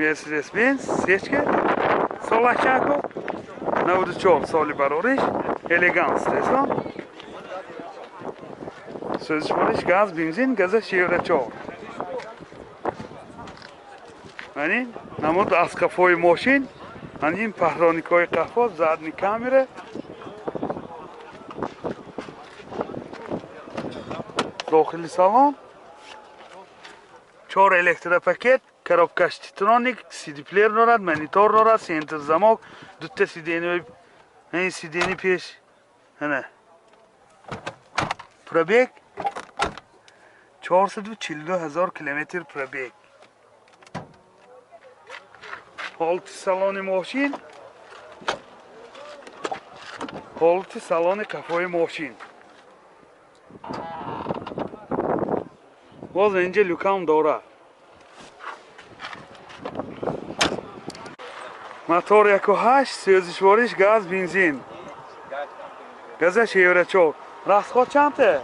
Mercedes-Benz сечка солаш чанд ку? 94 соли барориш, элеганс дестон. Сӯзишвориш газ, бензин, газаш евро 4. Манин намуд аз қафои мошин, манин паҳроникҳои қафо, задни камера. Дохили салон 4 электропакет, коробкаш титроник, CD-плеер дорад, монитор дорад, центр замок, дута сидени, ин сидени пеш. Ана. Пробег 442 ҳазор километр пробег. Ҳолати салони мошин, ҳолати салони қафои мошин. Боз инҷа люкам дорад. Мотор 1.8, сӯзишвориш газ, бензин. Газаш евро 4. Расход чандта?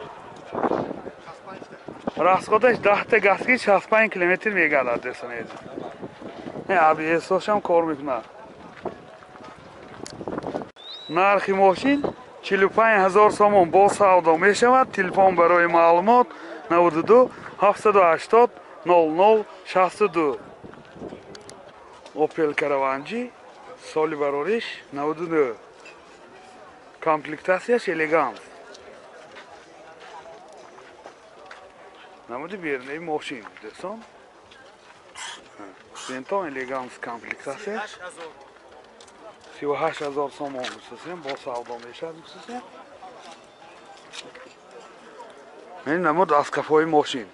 Расходаш 10 газки 65 километр мегардад дӯстони азиз. ABS-ошам кор мекунад. Нархи мошин 45 ҳазор сомон бо савдо мешавад. Телефон барои маълумот 92 780 00 62. Opel Caravan соли барориш 99. Комплектатсияш элеганс. Намуди берунаи мошин дӯстон. Бентон элеганс комплектатсия 38 ҳазор сомон гуфтасем, бо савдо мешавад гуфтасем. Ин намуд аз қафои мошин.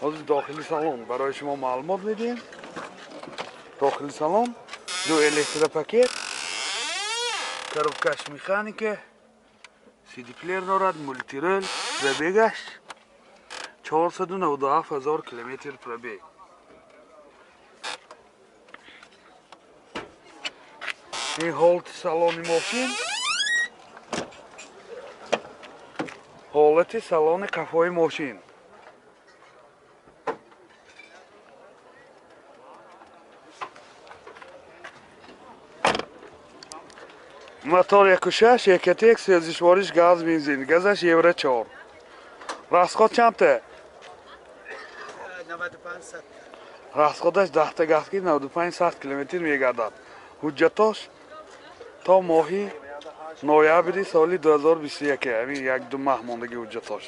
Ҳозир дохили салон барои шумо маълумот медиҳем. Дохили салон ду электропакет, коробкаш механика, CD-плеер дорад, мультирол, пробегаш 497 ҳазор километр пробег. Ин ҳолати салони мошин, ҳолати салони қафои мошин. Мотор 1.6, Ecotec, сӯзишвориш газ, бензин, газаш евро 4. Расход чандта? 95. Расходаш 10 газки 95 километр мегардад. Ҳуҷҷатош то моҳи ноябри соли 2021, ҳамин як-ду маҳ мондаги ҳуҷҷатош.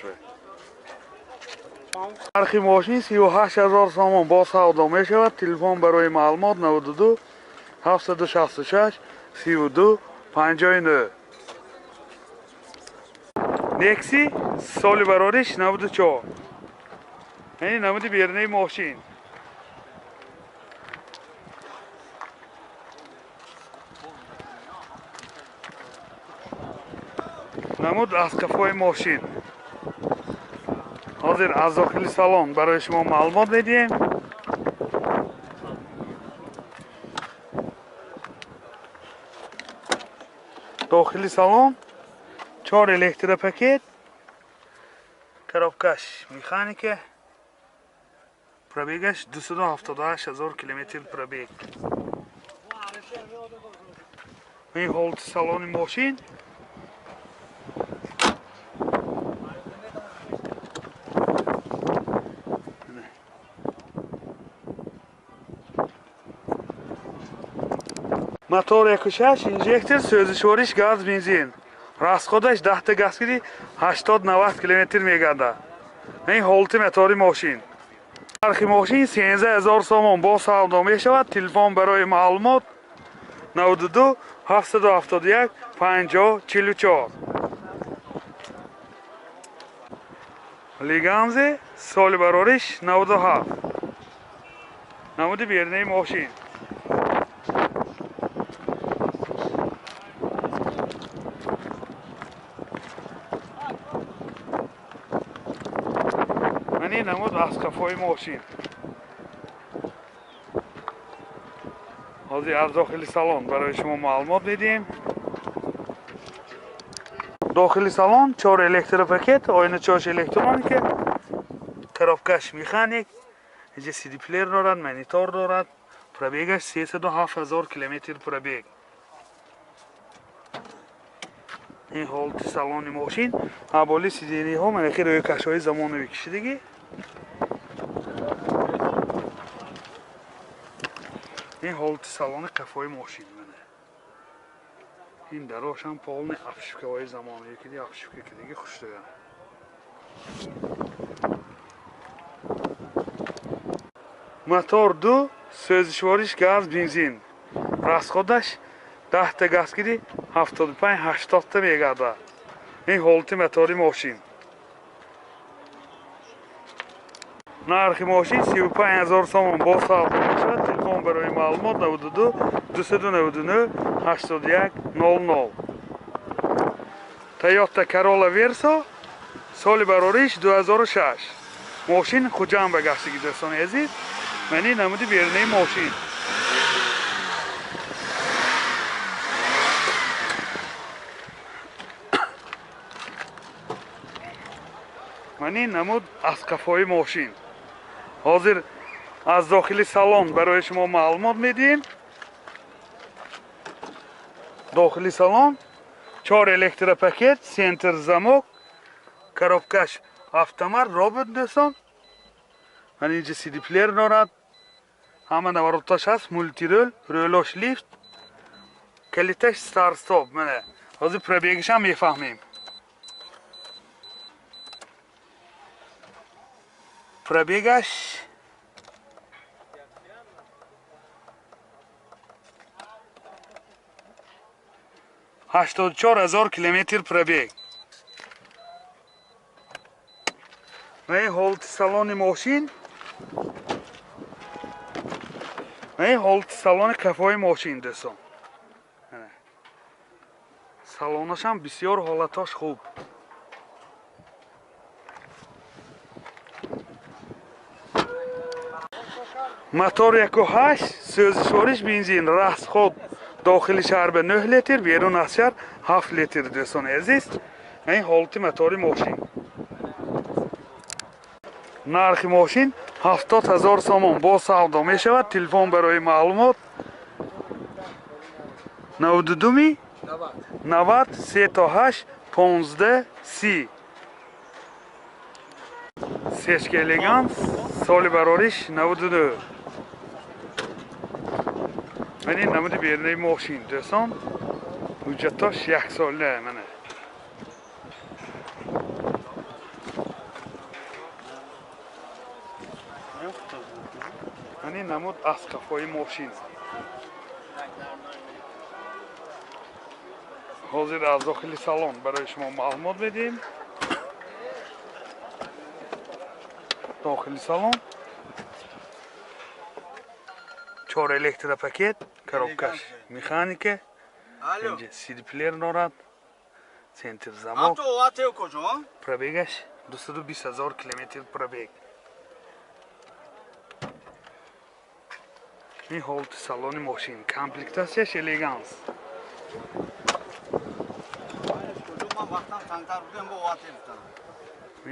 Нархи мошин 38 ҳазор сомон бо савдо мешавад. Телефон барои маълумот 92 766 32 59. Nexi соли барориш 94. Ин намуди берунаи мошин. Намуд аз қафои мошин. Ҳозир аз дохили салон барои шумо маълумот медиҳем. Дохили салон 4 электропакет, коробкаш механика, пробегаш 278 ҳазор километр пробег. Ин ҳолати салони мошин. Мотор 1.6, инжектор, сӯзишвориш газ, бензин. Расходаш 10 газгири 80-90 километр мегардад. Ин ҳолати мотори мошин. Нархи мошин 13 ҳазор сомон бо савдо мешавад. Телефон барои маълумот 92 771 50 44. Лиганзе соли барориш 97. Намуди берунаи мошин. Мани намуд аз қафои мошин. Ҳозир аз дохили салон барои шумо маълумот медиҳем. Дохили салон 4 электропакет, оиначаҳош электроника, коробкаш механик, Инҷа CD-плеер дорад, монитор дорад. Пробегаш 307 ҳазор километр пробег. Ин ҳолати салони мошин. Аболи сидениҳо манахи рӯйкашҳои замонавӣ кишидагӣ. Ин ҳолати салони қафои мошин. Ин дарошам полный обшивкаҳои замонавӣ киди, обшивка кидиги хушдага. Мотор 2, сӯзишвориш газ, бензин. Расходаш 10 та газ киди 75-80 та мегардад. Ин ҳолати мотори мошин. Нархи мошин 35 ҳазор сомон бо савдо мешавад. Телефон барои маълумот 92 299 81 00. Toyota Corolla Verso соли барориш 2006. Мошин Хуҷанд ба гаштагӣ, дӯстони азиз. Мани намуди берунаи мошин. Мани намуд аз қафои мошин. Ҳозир аз дохили салон барои шумо маълумот медиҳем. Дохили салон 4 электропакет, центр замок, коробкаш автомат, робот, дӯстон. Ман инҷа CD-плеер дорад. Ҳама навороташ ҳаст, мультирӯл, рӯлош лифт, калиташ старт-стоп. Мана ҳозир пробегашам мефаҳмем. Пробегаш 84 000 километр пробег. Ва ин ҳолати салони мошин. Ва ин ҳолати салони қафои мошин, дӯстон. Салонашам бисёр ҳолатош хуб. Мотор 1.8, сӯзишвориш бензин, расход дохили шаҳр ба 9 литр, берун аз шаҳр 7 литр, дӯстони азиз. Ин ҳолати мотори мошин. Нархи мошин 70 ҳазор сомон бо савдо мешавад. Телефон барои маълумот 92 90 38 15 30. Сечка Элеганс соли барориш 99. Мани намуди берунаи мошин, дӯстон. Ҳуҷҷатош яксола мана. Мани намуд аз қафои мошин. Ҳозир аз дохили салон барои шумо маълумот медиҳем. Дохили салон 4 электропакет, коробкаш механика, инҷа CD-плеер дорад, центр замок. Пробегаш 220 ҳазор километр пробег. Ин ҳолати салони мошин, комплектатсияш Элеганс.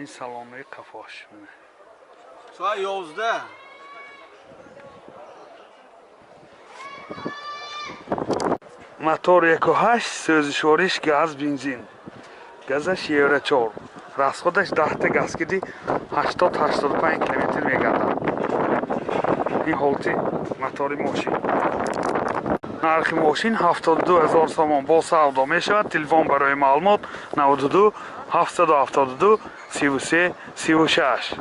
Ин салони қафош. Соат 11. Мотор 1.8, сӯзишвориш газ, бензин. Газаш Евро 4. Расходаш 10 та газ киди 80-85 километр мегардад. Ин ҳолати мотори мошин. Нархи мошин 72 ҳазор сомон бо савдо мешавад. Телефон барои маълумот 92 772 33 36.